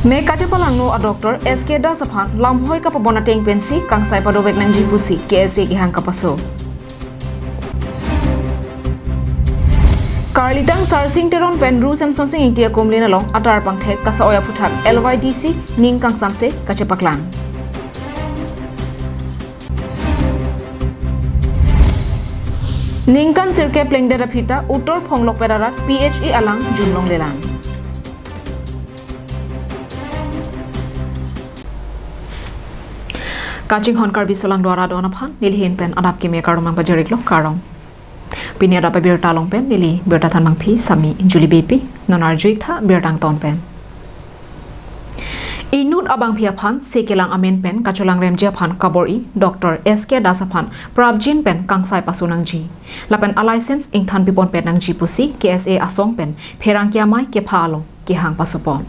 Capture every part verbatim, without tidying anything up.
Mek kachepalangno a-doctor S K Das aphan lamhoi kapabon ateng pensi kangsai padovek nangji pusi K S A kehang kapaso. Karlitang Sarsing Teron pen Ru Semsonsing Ingti akumlin along atar pangthek kasa-oi aphuthak L Y D C ning kangsamse kachepaklang. Ningkan sirkep plengdet aphi ta utor phonglokpet arat P H E alang jun longlelang. Kachinghon Karbi Solang Duar adon aphan nelihin pen adap keme kardom nangpajir-iklo, kardom. Pini adap abirta along pen neli birta thanbangpi Sami Julie Beypi, non arju-ik tha birta angton pen. Inut abangpi aphan se kelang amen pen kacholangremji aphan kabor-i Doctor S K Das aphan prapjin pen kangsai paso nangji lapen a-license ingthan piponpet nangji pusi K S A asong pen pherangke amei kepha along kehang pasopon.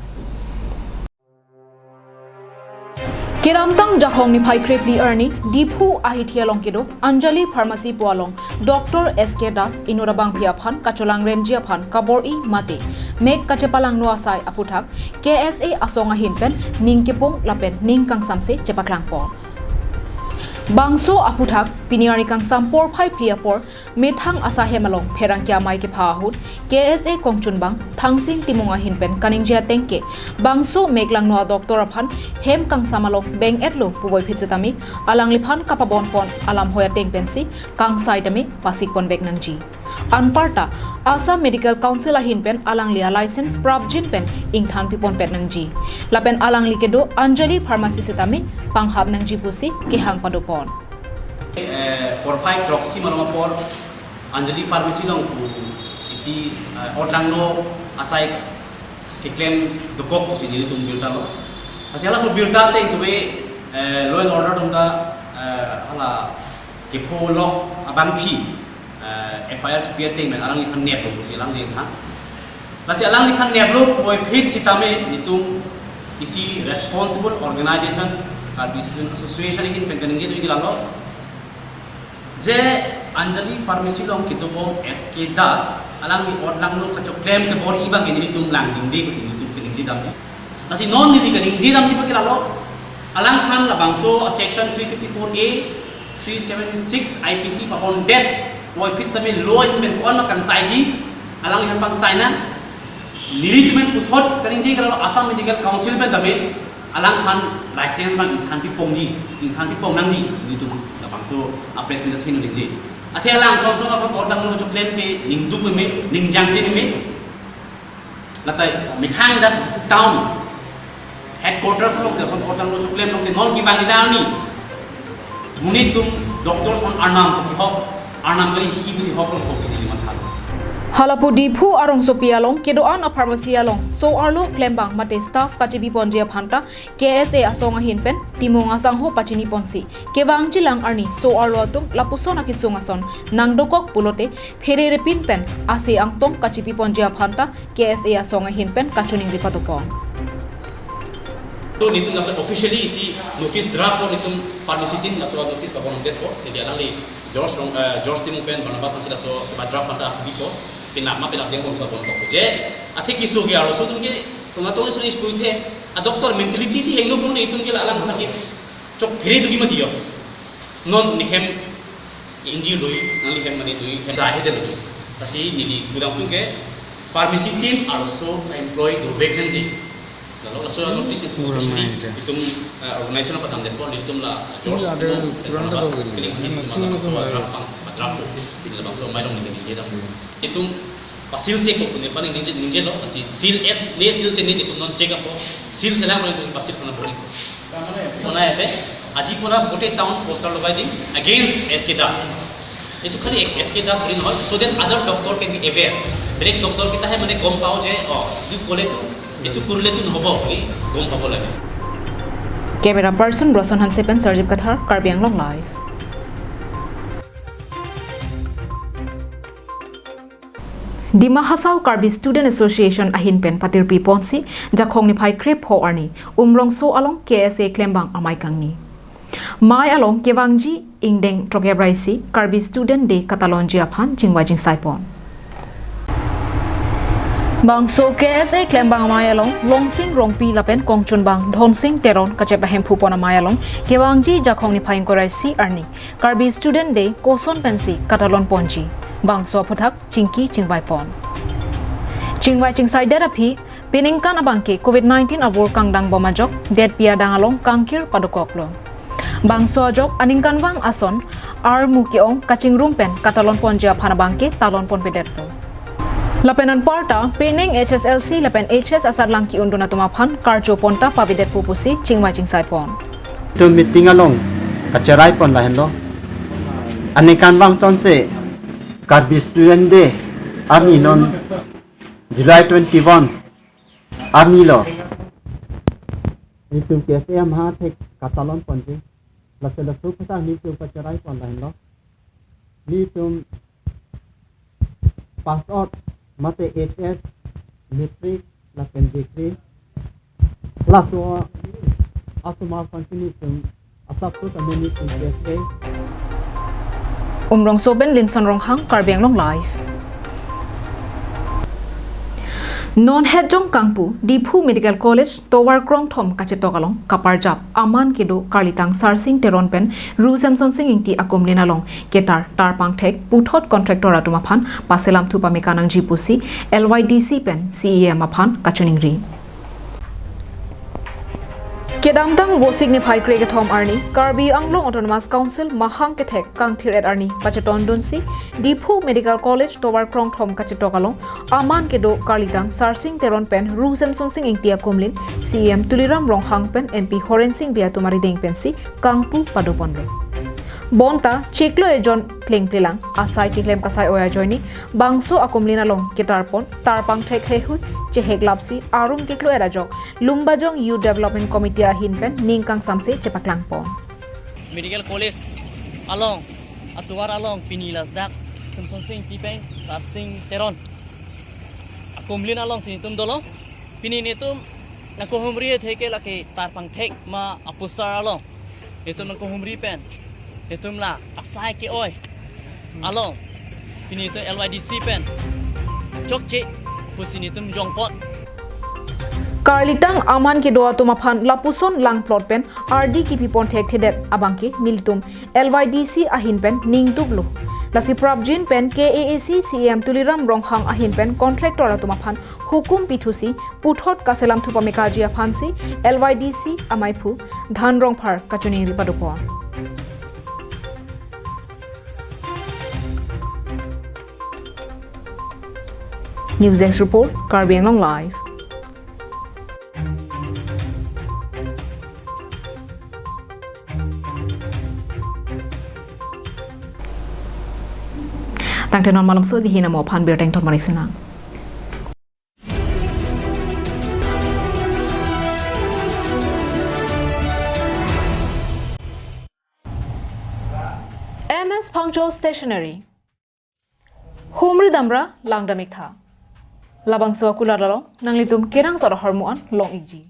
Kedamtang Jakhong niphai krephli arni Diphu ahithi along kedo Anjali Pharmacy pu along Doctor S K Das inut abangpi aphan kacholangremji aphan kabor-i mate mek kachepalangno asai aphuthak K S A asong ahin pen ning kepung lapen ning kangsamse chepaklangpon. Bangso aphuthak pini arni kangsam porphai phli apor methang asahem along pherangke amei kepha ahut K S A kongchunbang Thangsing Timung ahin pen kaningje ateng ke bangso meklangno a-doctor aphan hem kangsam along beng-etlo puvoiphit setame alangliphan kapabonpon alamhoi ateng pensi kangsai tame pasikponvek nangji. Anparta Assam Medical Council ahin pen alangli a-license prapjin pen ingthan piponpet nangji lapen alangli kedo Anjali Pharmacy setame panghap nangji pusi kehang padopon. Eh, porphai throksi malom apor Anjali Pharmacy along pu isi, eh, odlangno asai keklem dokok pusi nelitum birta lo. Lasi halaso birta ateng tuwe, eh, law and order atum ta, eh, hala kepholok abangpi, eh, F I R kipi ateng pen alangliphan neplo pusi alangliphan. Lasi alangliphan neplo puvoiphit setame nelitum isi responsible organization, Karbi Student Association ahin pen kaningje do-ik lalo. Je Anjali Pharmacy along kedobom S K Das, alangli odlangno kachoklem kebor-i abang ke nelitum langdingde, nelitum kaningje damji. Lasi non neli kaningje damji abang ke lalo, alangphan labangso a-section three fifty-four A, three seventy-six I P C pabondet puvoiphit setame law ahin pen ko-an ma kangsaiji, alangliphan pangsai nang. Nelitum pen puthot kaningje ke lalo Assam Medical Council pen tame alangphan license abang ingthan pipongji, ingthan pipong nangji, nelitum labangso a-press meet athe ningje. Athe alang son son son odlangno choklem ke ningduk meme, ningjangje meme. Lata methang dak Diphu town headquarters alongsi lason odlangno choklem along ke non kevangji ta arni monit atum doctors aphan arnam kehok, arnam kali hi pusi hok rong pusi neli matha. Halapu Diphu arongsopi along kedo-an a-pharmacy along so-arlo klembang mate staff kachebiponji aphan ta K S A asong ahin pen Timung asangho pachiniponsi kevangjilang arni so-arlo atum lapuson akesung ason nangdokok pulote pherere pin pen ase angtong kachepiponji aphan ta K S A asong ahin pen kachiningri padopon. To nelitum lapen officially isi notice draft ko nelitum pharmacy team laso notice pabondet ko, jadi alangli George Rong, eh, George Timung pen Barnabas Hanse laso ba draft mata apipo, pinama pinap deng ko pabon ko. Je, athe keso ke arloso atum ke, tong atong isu isu the, a-doctor mentality si hengno pon nelitum ke la alang ke chokphere do-ik mati yo. Non nehem injir do-ik, nangli hem mane do-ik, hem jahe delo. Lasi neli kudam atum ke pharmacy team arloso employ dovek nangji. Lalo laso atum tisi officially itum, eh, organization patamdet apot nelitum la George Timung, Barnabas, kini nelitum labangso draft pang, draft ko, neli labangso amei along neli ningje dam. Itum pa-seal check ko pune pani ningje, ningjelo, lasi seal et, ne seal se ne itum non check apo, seal selang pura itum pa-seal puna bori ko. Puna ase, aji pura bote town poster logai di against S K Das. Itum khali S K Das bori nohoi, so that other doctor can be aware. Beleg doctor kita hai mane gom pao je, oh, itum kole tu, itum kurle tu nohobo, bori gom pabo lage. Camera person Roson Hanse pen Sarjip Kathar, Karbi Anglong Live. Dima Hasao Karbi Student Association ahin pen patirpiponsi Jakhong niphai krepho arni Umrongso along K S A klembang amei kangni. Mei along kevangji ingdeng throkkep ra isi Karbi Student Day katalonji aphan chingvai chingsaipon. Bangso K S A klembang amei along Longsing Rongpi lapen kongchunbang Dhonsing Teron kachepahemphu pon amei along kevangji Jakhong niphai ingkoi ra isi arni Karbi Student Day koson pensi katalon ponji, bangso aphuthak chingki chingvai pon. Chingvai chingsai det aphi, peningkan abangke covid nineteen avur kangdang bom ajok, detpi adang along kangkir padokoklo. Bangso ajok aningkanvang ason armu ke-ong kachingrum pen katalon ponji aphan abangke talon ponpedetpo. Lapen anparta penang H S L C lapen H S asatlang ki-undun atum aphan karcho ponta pavedetpo pusi chingvai chingsai pon. Itum meeting along kacherai pon lahenlo. Aningkanvang chonse Karbi Student Day arni non July twenty-one arni lo. Itum K S A amahang thek katalon ponji. Laso laso aphuthak nelitum kacherai pon lahenlo. Nelitum pass out mate H S, matric lapen degree. Laso asomar aphansi nelitum asap tu kami nelitum K S A. Umrongso pen Linson Ronghang, Karbi Anglong Live. Non hetjong kangpu Diphu Medical College tovar krongthom kachetok along kaparjap aman kedo karlitang Sarsing Teron pen Ru Semsonsing Ingti akumlin along ketar tarpang thek puthot contractor atum aphan paselamthu pameka nangji pusi L Y D C pen C E M aphan kachiningri. Kedamtang Vosik niphai krekethom arni Karbi Anglong Autonomous Council mahang kethek kangthir-et arni pachetondunsi Diphu Medical College tovar krongthom kachetok along aman kedo karlitang Sarsing Teron pen Ru Semsonsing Ingti akumlin C E M Tuliram Ronghang pen M P Horensing Bey atum arideng pensi kangpu padoponlo. Bonta chiklo ejon plengplelang asai keklem kasai oi ajoine bangso akumlin along ketar pon tarpang thek heihui cheheklapsi arum keklo-et ajok Lumbajong Youth Development Committee ahin pen ning kangsamse chepaklang pon. Medical College along, atovar along pini ladak Semsonsing Ingti pen Sarsing Teron akumlin alongsi nelitum dolo. Pini nelitum nangkehumri athe ke lake tarpang thek ma aposter along nelitum nangkehumri pen nelitum la asai ke-oi along pini nelitum L Y D C pen chokche pusi nelitum jongpot. Karlitang aman kedo atum aphan lapuson langplot pen ardi kipipon thekthedet abangke nelitum L Y D C ahin pen ningduklo. Lasi prapjin pen K A A C C E M Tuliram Ronghang ahin pen contractor atum aphan hukum pithusi puthot kaselamthu pamekaji aphansi L Y D C amaiphu Dhan Rongphar kachiningri padopon. News Desk Report, Karbi Anglong Live. Tangte non malomso dihin amo aphan birta ingthon manik sinang. M S Phangcho Stationery. Humri damra langdam-iktha. Labangso akulat along nanglitum kenangsot ahormu an long-ikji.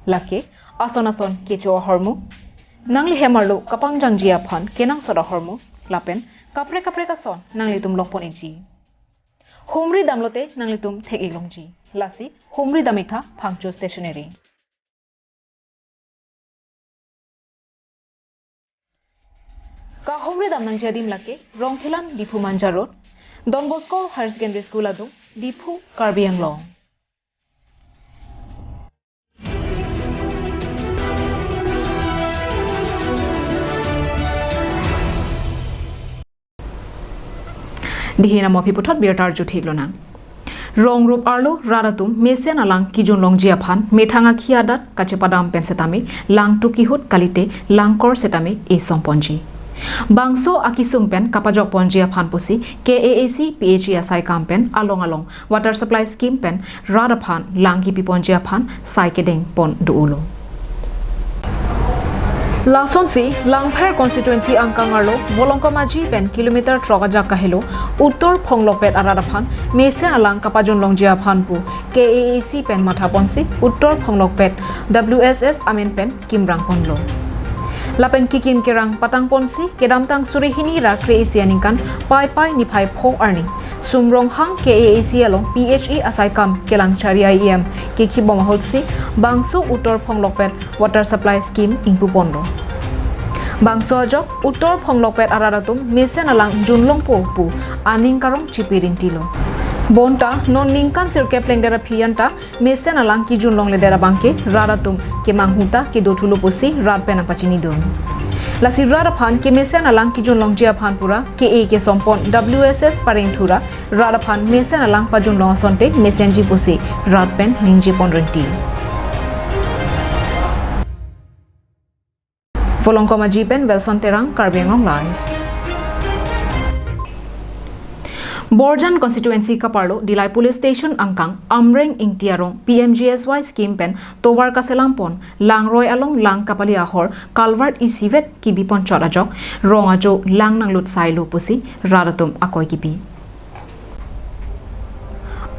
Lake ason ason kecho ahormu, nangli hem arlo kapangjangji aphan kenangsot ahormu, lapen kaprek kaprek ason nanglitum longpon-ikji. Humri damlote nanglitum thek-ik longji. Lasi humri dam-iktha Phangcho Stationery. Kahumri damnangji adim lake Rongkhelan, Diphu Manja Road, Don Bosco Higher Secondary School adung, Diphu, Karbi Anglong. Dihin amo aphi puthot birta arju theklonang. Rong rup arlo rat atum mesen alang kijun longji aphan methang akhi adat kachepadam pen setame lang tukihut kalite langkor setame esong ponji. Bangso akisung pen kapajok ponji aphan pusi K A A C P H E asai kam pen along along water supply scheme pen rat aphan lang kipi ponji aphan sai kedeng pon do-olo. Lasonsi Langpher constituency angkang arlo Bolongkom Aji pen kilometer throk ajak kahelo Uttor Phonglokpet arat aphan mesen alang kapajun longji aphan pu K A A C pen matha ponsi Uttor Phonglokpet W S S amen pen kimrang ponlo. Lapen kekim kerang patangponsi kedamtang suri hini ra kre-isi aningkan Paipai niphai pho arni Sum Ronghang K A A C along P H E asaikam kelang chari I E M kekhibom ahutsi bangso Uttor Phonglokpet Water Supply Scheme ingpuponlo. Bangso ajok Uttor Phonglokpet arat atum mesen alang junlongpo pu aning karong chipi rintilo. Bonta non ningkan sirkep lengdet aphi anta mesen alang kijunlongledet abangke rat atum kemanghu ta kedothulo pusi rat pen nangpachinidun. Lasi rat aphan kemesen alang kijunlongji aphan pura K A kesompon W S S pareng thura rat aphan mesen alang pajunlong asonte mesenji pusi rat pen ningjepon rinti. Volongkom Aji pen Wilson Terang, Karbi Anglong Live. Borjan constituency kaparlo Dillai Police Station angkang Amreng Ingti arong P M G S Y scheme pen tovar kaselampon Langroi along lang kapali ahor culvert isivet kibipon chot ajok rong ajo lang nanglut sailo pusi rat atum akoi kipi.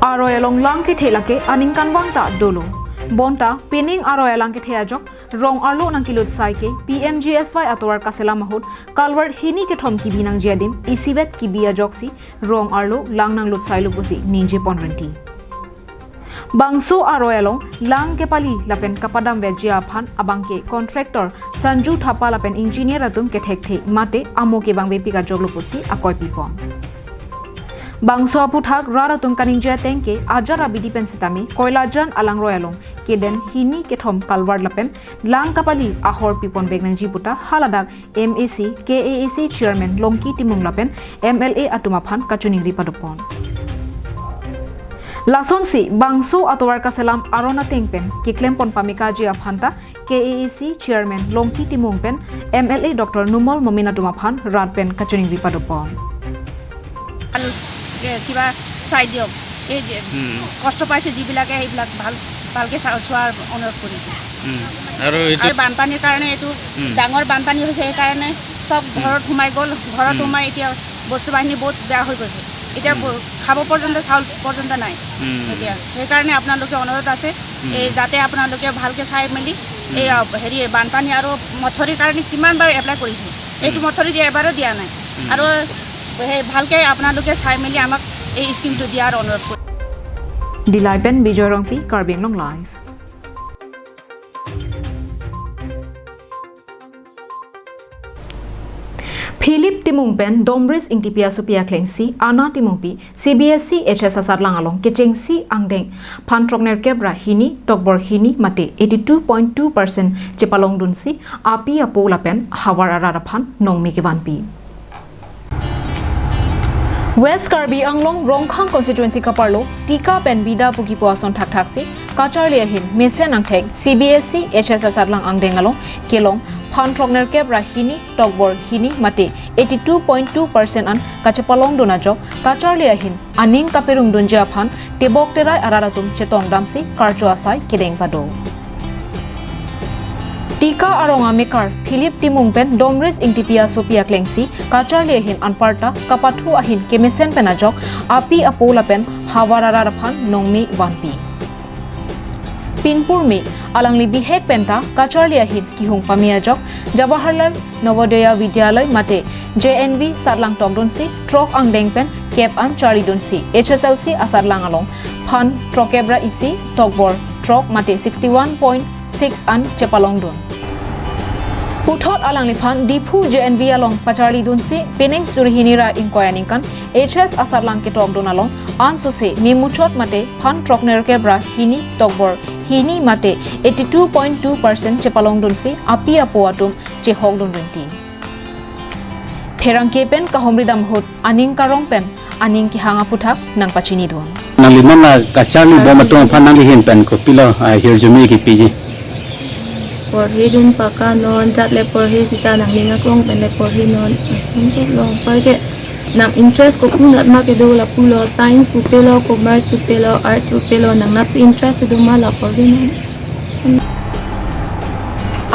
Aroi along lang kethe lake aningkanvang ta dolo. Bonta pining aroi alang kethe ajok rong arlo nangkilut sai ke P M G S Y atovar kaselam ahut culvert hini kethom kibi nangji adim isivet kibi ajoksi rong arlo lang nanglut sailo pusi ningjepon rinti. Bangso aroi along lang kepali lapen kapadam veji aphan abangke contractor Sanju Thapa lapen engineer atum kethekthe mate amo kevangvepik ajoklo pusi akoi pipon. Bangso aphuthak rat atum kaningje ateng ke ajat abidi pen sitame Koilajan alangroi along keden hini kethom culvert lapen lang kapali ahor pipon vek nangji puta haladak M A C, K A A C chairman Longki Timung lapen M L A atum aphan kachiningri padopon. Lasonsi bangso atovar kaselam aron ateng pen keklempon pamekaji aphanta K A A C chairman Longki Timung pen M L A Doctor Numal Momin atum aphan rat pen kachiningri padopon. ভাল, এ, কিবা চাই দিয়ক। এই যে হুম। কষ্ট পাইছে যিবিলাকে, সেইবিলাক ভাল, ভালকে চা-, চোৱাৰ অনুৰোধ কৰিছোঁ। হুম। আৰু এইটো আৰু বানপানীৰ কাৰণে এইটো হুম। ডাঙৰ বানপানী হৈছে, সেইকাৰণে চব হুম। ঘৰত সোমাই গ'ল। ঘৰত হুম। সোমাই এতিয়া বস্তু বাহিনী বহুত বেয়া হৈ গৈছে। এতিয়া হুম। ব-, খাব পৰ্যন্ত, চাউল পৰ্যন্ত নাই হুম। এতিয়া। সেইকাৰণে আপোনালোকে অনুৰোধ আছে, হুম। এই যাতে আপোনালোকে ভালকে চাই মেলি হুম। এই, আ, হেৰি বানপানী আৰু মথাউৰিৰ কাৰণে কিমান বাৰ এপ্লাই কৰিছোঁ। এইটো হুম। মথাউৰি দিয়া, এবাৰো দিয়া নাই। হুম। আৰু সেই ভালকে আপোনালোকে চাই মেলি আমাক এই স্কিমটো দিয়াৰ অনুৰোধ কৰিছোঁ। Dillai pen Bijoy Rongpi, Karbi Anglong Live. Philip Timung pen Domris Ingtipi asopi aklengsi Ana Timungpi C B S E H S asatlang along kechengsi angdeng phan throknerkep ra hini tokbor hini mate eighty two point two percent chepalongdunsi api apo lapen havar arat aphan nongme kevanpi. West Karbi Anglong Rongkhang constituency kaparlo Tika pen Bida pu kipu ason thakthaksi kacharli ahin mesen angthek C B S E H S asatlang angdeng along kelong phan throknerkep ra hini tokbor hini mate eighty two point two percent an kachepalongdun ajok kacharli ahin aning kaperungdunji aphan tebok terai arat atum chetongdamsi karcho asai kedeng pado. Tika arong amekar Philip Timung pen Domris Ingtipi asopi aklengsi kacharli ahin anparta kapathu ahin kemesen pen ajok api apo lapen havar arat aphan nongme vanpi. Pinpurme alangli bihek penta kacharli ahin kihung pame ajok Jawaharlal Navodaya Vidyalaya mate J N V satlang tokdunsi throk angdeng pen kep an charlidunsi H S L C asatlang along phan throkkep ra isi tokbor throk mate sixty one point six an chepalongdun. Puthot alangliphan Diphu J N V along pacharlidunsi peneng suri hini ra ingkoi aningkan H S asatlang ketokdun along ansose memuchot mate phan throknerkep ra hini tokbor hini mate eighty two point two percent chepalongdunsi api apo atum chehokdun rinti. Pherangke pen kahumri dam ahut aning karong pen aning kehang aphuthak nangpachinidun. Nangli non la kacharli bom atum aphan nangli ahin pen kopilo, ah, hirjume kipiji? Porhidun paka non, jat le porhi sita nangning aklong pen le porhi non. Ason ke long porke nang interest kopi nat ma kedo lapulo, science pupelo, commerce pupelo, arts pupelo, nangnatsi interest do ma la porhi non.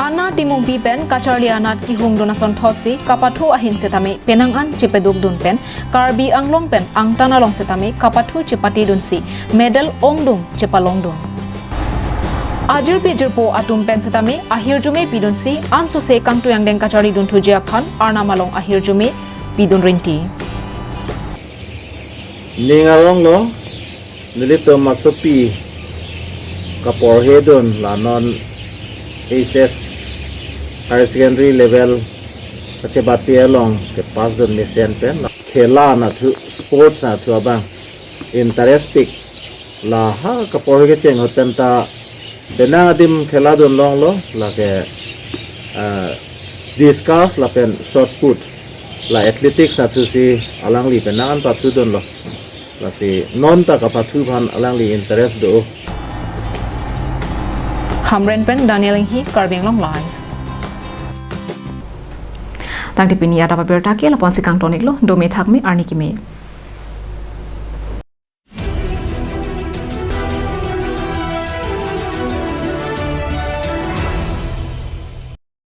Ana Timungpi pen kacharli anat kihungdun ason thotsi kapathu ahin setame penang an chepadukdun pen Karbi Anglong pen angtan along setame kapathu chepatedunsi medal ongdung chepalongdun. Ajirpi jirpo atum pen setame ahirjume pidunsi ansose kangtui angdeng kachari dunthuji aphan Arnam along ahirjume pidun rinti. Ning aronglo, nelitum asopi kaporhedun la non H S higher secondary level kachebate along kepass dun mesen pen la khela nathu, sports nathu abang interest pik, la ha kaporhe kecheng ahut pen ta penang adim khela dun longlo, lake ah, discus lapen shot put, la athletics nathusi alangli penang an pathu dunlo. Lasi non ta kapathu aphan alangli interest do. Hamren pen Daniel Inghi, Karbi Anglong Live. Tangte pini adap abirta ke lapu-ansi kangton-iklo, dome thakme arni keme.